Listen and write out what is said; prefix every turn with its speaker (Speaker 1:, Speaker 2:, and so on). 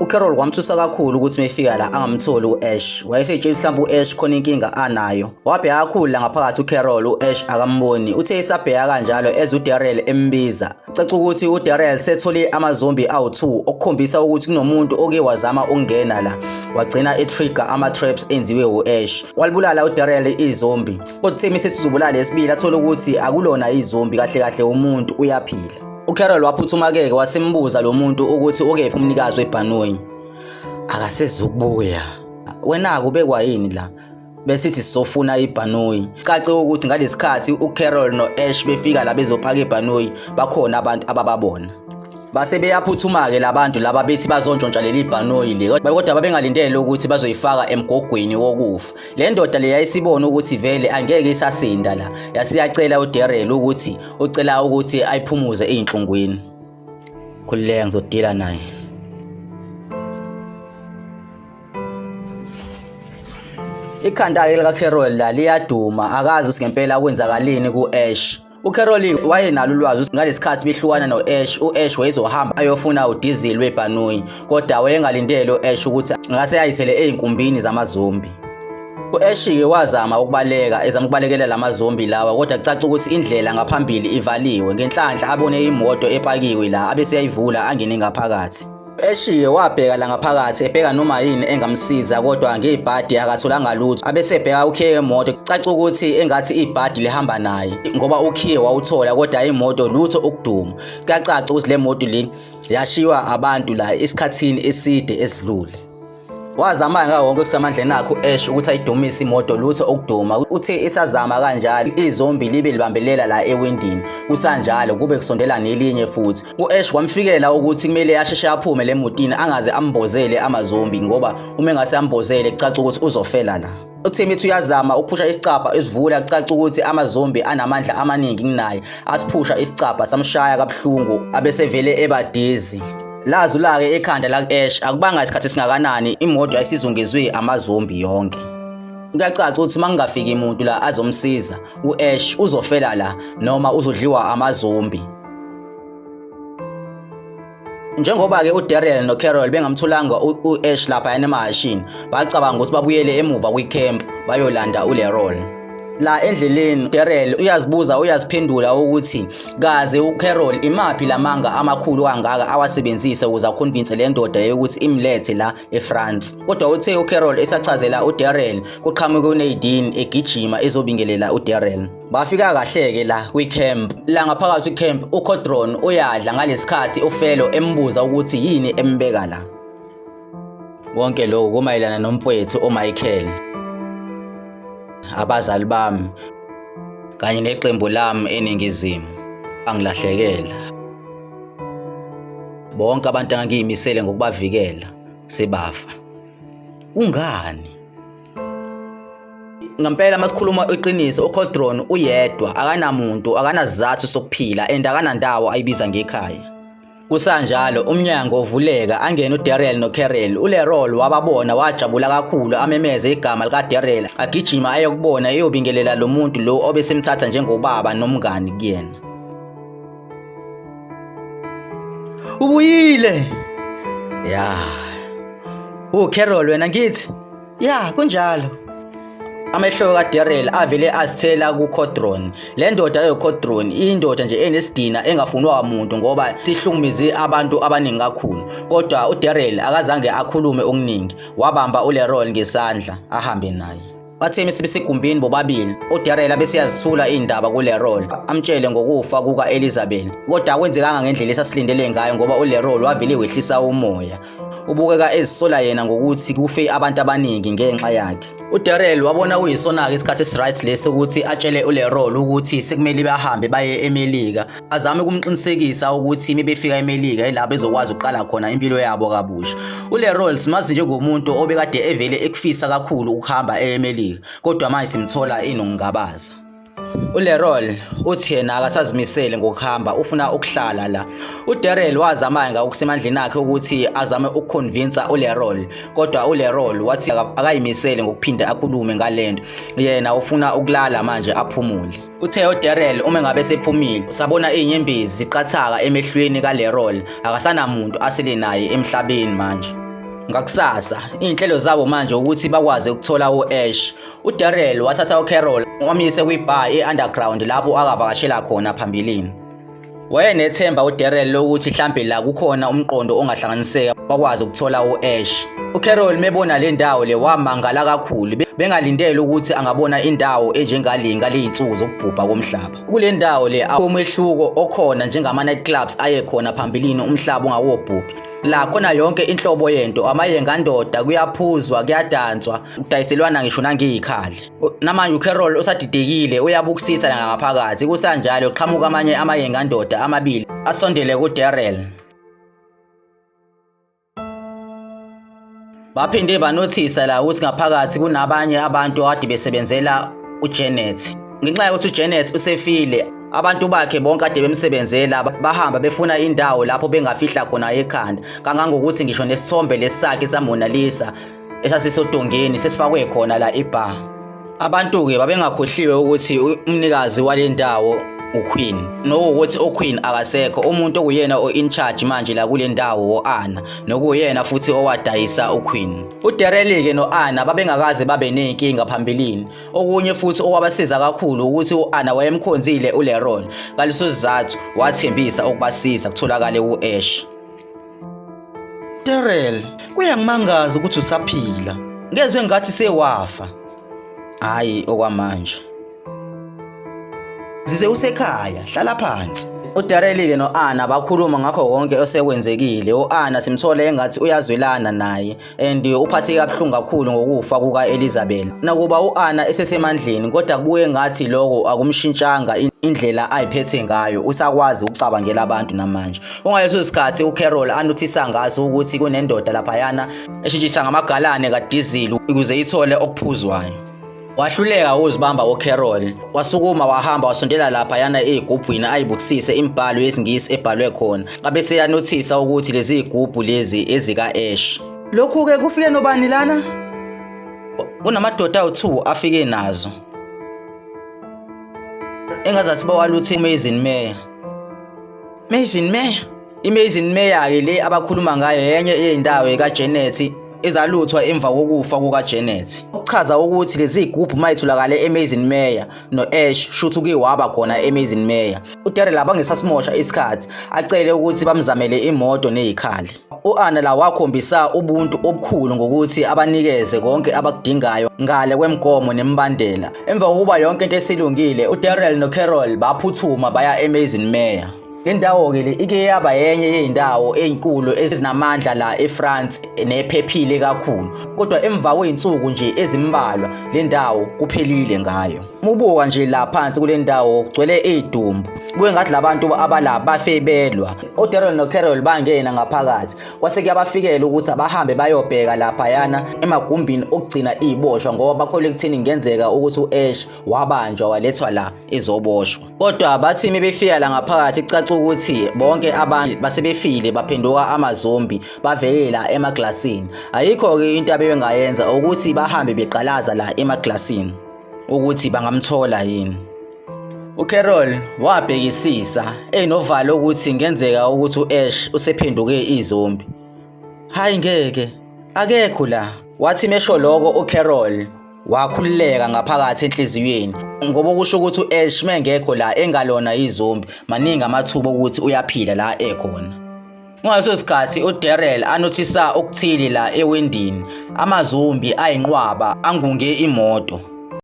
Speaker 1: UCarol kwamthusa kakhulu ukuthi mefika la angamtholi u-Ash. Wayeseyitshela mhlawumbe u-Ash khona inkinga anayo. Wabheka kakhulu la ngaphakathi uCarol, u-Ash akamboni. Uthe esabheka kanjalo eze uDarrell embiza. Caca ukuthi uDarrell sethole amazombi awu-2 okukhombisa ukuthi kunomuntu oke wazama ukungena la. Wagcina e-trigger ama-traps enziwe u-Ash. Walibulala uDarrell izombi. Kodwa uthe mesethi uzobulala esibili athole ukuthi akulona izombi, kahle kahle umuntu uyaphila. UCarol waphuthuma-ke wasembuza lo muntu ukuthi ukephi umnikazi webhanoyi. Akasezukubuya. Wena-ke ubekwa yini la? Besithi sizofuna ibhanoyi. Cace ukuthi ngalesikhathi uCarol no-Ash befika la bezopaka ibhanoyi, bakhona abantu abababona. Base beyaphuthuma-ke labantu laba bethi bazontshontsha leli bhanoyi le, kodwa babengalindele ukuthi bazoyifaka emgogweni wokufa. Le ndoda le yayisibona ukuthi vele angeke isasinda la, yasiyacela uDarrell ukuthi ucela ukuthi ayiphumuze ey'nhlungwini. Khululeka, ngizodila naye. Ikhanda-ke likaCarol la liyaduma, akazi ukuthi ngempela kwenzakalini ku-Ash. UCarol wayenalo ulwazi ukuthi ngalesikhathi behlukana no-Ash, u-Ash wayezohamba ayofuna udizili webhanoyi, kodwa wayengalindele u-Ash ukuthi ngase ayithele ey'nkumbini zamazombi. U-Ash-ke wazama ukubaleka, ezama ukubalekela la mazombi lawa, kodwa kucaca ukuthi indlela ngaphambili ivaliwe. Ngenhlanhla abone imoto epakiwe la, abese eyayivula angene ngaphakathi. Eshiye wabheka la ngaphakathi ebheka noma yini engamsiza, kodwa ngebhadi akatholanga lutho. Abesebheka ukhiye wemoto, kucaca ukuthi engathi ibhadi lihamba naye ngoba ukhiye wawuthola, kodwa imoto lutho ukuduma. Kuyacaca ukuthi le moto le yashiywa abantu la esikhathini eside esidlule. Wazama ngawo wonke okusemandleni akhe u-Ash ukuthi ayidumise imoto, lutho ukuduma. Uthe isazama kanjalo izombi libe libambelela la ewindini, kusanjalo kube kusondela nelinye futhi. U-Ash kwamfikela ukuthi kumele asheshe aphume le motini angaze ambozele amazombi, ngoba uma engase ambozele kucaca ukuthi uzofela la. UTimmy uthi uyazama ukuphusha isicabha esivula, kucaca ukuthi amazombi anamandla amaningi kunaye. Asiphusha isicabha samshaya kabuhlungu, abesevele ebadizi. Lazula-ke ekhanda la-Ash, akubanga isikhathi esingakanani imoto yayisizungezwe amazombi yonke. Kuyacaca ukuthi uma kungafiki muntu la azomsiza, u-Ash uzofela la noma uzodliwa amazombi. Njengoba-ke uDarrell noCarol bengamtholanga u-Ash laphayana emahhashini, bacabanga ukuthi babuyele emuva kwi-camp bayolanda uLeroy. La endleleni uDarrell uyazibuza uyaziphendula ukuthi kaze uCarol imaphi lamanga amakhulu kangaka awasebenzise ukuze akhonvinse le ndoda yokuthi imlethe la eFrance. Kodwa uthe uCarol esachazela uDarrell, kuqhamuke uNadine egijima ezobingelela uDarrell. Bafika kahle-ke la kwi-camp. La ngaphakathi kwi-camp uCodron uyadla ngalesikhathi uFelo embuza ukuthi yini embeka la. Konke lokhu kumayelana nomfowethu uMichael, abazali bami kanye neqembu lami eNingizimu. Angilahlekela. Bonke abantu engangiyimisele ngokubavikela sebafa. Kungani? Ngempela masikhuluma iqiniso, uCodron uyedwa, akanamuntu, akanasizathu sokuphila and akanandawo ayibiza ngekhaya. Kusanjalo umnyango uvuleka angene uDarrell noCarol. ULeroy wababona wajabula kakhulu, amemeze igama likaDarrell, agijima ayokubona eyobingelela lo muntu lo obesemthatha njengobaba nomngani kuyena. Ubuyile! Ya. UCarol wena ngithi? Ya, kunjalo. Amehlo kaDarrell avele azithela kuCodron. Le ndoda eyoCodron iyindoda nje enesidina engafunwa muntu ngoba sihlukumeze abantu abaningi kakhulu. Kodwa uDarrell akazange akhulume okuningi, wabamba uLeroy ngesandla ahambe naye. Bathe sebesegumbini bobabili, uDarrell abeseyazithula iy'ndaba kuLeroy, amtshele ngokufa kuka-Elizabeth. Kodwa akwenzekanga ngendlela esasilindele ngayo ngoba uLeroy wavele wehlisa umoya. Ubukeka ezisola yena ngokuthi kufe abantu abaningi ngenxa yakhe. UDarrell wabona kuyisona-ke isikhathi esi-right lesi ukuthi atshele uLeroy ukuthi sekumele bahambe baye eMelika. Azame ukumqinisekisa ukuthi uma befika eMelika yila bezokwazi ukuqala khona impilo yabo kabusha. ULeroy simazi njengomuntu obekade evele ekufisa kakhulu ukuhamba eMelika, kodwa manje simthola enokungabaza. ULeroy uthi yena akasazimisele ngokuhamba, ufuna ukuhlala la. UDarrell wazama ngokusemandleni akhe ukuthi azame ukukhonvinsa uLeroy, kodwa uLeroy wathi akayimisele ngokuphinde akhulume ngalento. Yena ufuna ukulala manje aphumule. Uthe uDarrell uma ngabe sephumile, sabona izinyembezi ziqathaka emehlweni kaLeroy, akasanamuntu asele naye emhlabeni manje. Ngakusasa, iy'nhlelo zabo manje ukuthi bakwazi ukuthola u-Ash. UDarrell wathatha uCarol wamyise kwi-bar e-underground lapho akavakashela khona phambilini. Wayenethemba uDarrell lokuthi hlampe la kukhona umqondo ongahlanganiseka bakwazi ukuthola u-Ash. UCarol mebona le ndawo le wamangala kakhulu bengalindele ukuthi angabona indawo enjengale ngaley'nsuku zokubhubha komhlaba. Kule ndawo le umehluko okhona njengama-night clubs ayekhona phambilini umhlaba ungawobhubhi. La khona yonke inhlobo yento, amayengandoda, kuyaphuzwa, kuyadanswa, kudayiselwana ngisho nangeyikhali. Namanje uCarol usadidekile uyabukisisa la ngaphakathi. Kusanjalo qhamuka amanye amayengandoda amabili asondele kuDarrell. Baphinde banothisa la ukuthi ngaphakathi kunabanye abantu akade besebenzela uJanet. Ngenxa yokuthi uJanet usefile, abantu bakhe bonke kade bemsebenzela bahamba befuna indawo lapho bengafihla khona ikhanda, kangangokuthi ngisho nesithombe lesi sakhe saMona Lisa esasisodongeni sesifakwe khona la ebar. Abantu-ke babengakhohliwe ukuthi umnikazi wale ndawo uQueen, nokuwukuthi uQueen akasekho, umuntu okuyena o-in charge manje la kule ndawo u-Anna, nokuyena futhi owadayisa uQueen. UDarrell-ke no-Anna babengakaze babe ney'nkinga phambilini. Okunye futhi okwabasiza kakhulu ukuthi u-Anna wayemkhonzile uLeron, ngaleso sizathu wathembisa ukubasiza kutholakale u-Ash. Darrell, kuyangimangaza ukuthi usaphila. Ngezwe ngathi sewafa. Hayi okwamanje. Zizwe usekhaya, hlala phansi. UDarrell-ke no-Anna bakhuluma ngakho konke osekwenzekile. U-Anna simthole engathi uyazwelana naye and uphatheke kabuhlungu kakhulu ngokufa kuka-Elizabeth. Nakuba u-Anna esesemandleni kodwa kubuye ngathi lokho akumshintshanga indlela ayiphethe ngayo, usakwazi ukucabangela abantu namanje. Ungaleso sikhathi uCarol anothisa ngaso ukuthi kunendoda laphayana eshintshisa ngamagalane kadizili ukuze ithole okuphuzwayo. Wahluleka ukuzibamba uCarol, wasukuma wahamba wasondela laphayana ey'gubhwini ayibukisise imibhalo yesiNgisi ebhalwe khona. Ngabe seyanothisa ukuthi lezi zigubhu lezi ezika-Ash. Lokhu-ke kufike nobani lana? Kunamadoda awu-2 afike nazo. Engazathi bawaluthe uMason Meyer. Mason Meyer? I-Mason Meyer-ke le abakhuluma ngayo yenye yey'ndawo kaJanet ezaluthwa emva kokufa kukaJanet. Okuchaza ukuthi lezi zigubhu mayitholakale eMason Meyer no-Ash shuthi uke waba khona eMason Meyer. UDarrell abangesasimosha isikhathi acele ukuthi bamzamele imoto nezikhali. U-Anna la wakhombisa ubuntu obukhulu ngokuthi abanikeze konke abakudingayo ngale kwemigomo nemibandela. Emva kokuba yonke into esilungile, uDarrell noCarol baphuthuma baya eMason Meyer. Le ndawo-ke le ike yaba yenye yey'ndawo ey'nkulu ezinamandla la eFrance nephephile kakhulu. Kodwa emva kwey'nsuku nje ezimbalwa le ndawo kuphelile ngayo. Mubuka nje la phansi kule ndawo kugcwele iy'dumbu. Kuye ngathi labantu abala bafe belwa. ODarrell noCarol bangena ngaphakathi kwase kuyabafikela ukuthi abahambe bayobheka laphayana emagumbini okugcina iy'boshwa ngoba bakholwa ekutheni kungenzeka ukuthi u-Ash wabanjwa walethwa la ezoboshwa. Kodwa bathi uma befika la ngaphakathi kucaca ukuthi bonke abantu basebefile baphenduka amazombi bavele la emaglasini. Ayikho-ke into abebengayenza ukuthi bahambe beqalaza la emaglasini ukuthi bangamthola yini. UCarol wabhekisisa enovalo ukuthi ngenzeka ukuthi u-Ash usephenduke izombi. Hayi ngeke, akekho la. Wathi mesho lokho uCarol wakhululeka ngaphakathi enhliziyweni ngoba kusho ukuthi u-Ash mengekho la engalona izombi maningi amathuba okuthi uyaphila la ekhona. Ngaleso sikhathi uDarrell anothisa okuthile la ewindini, amazombi ayinqwaba angunge imoto.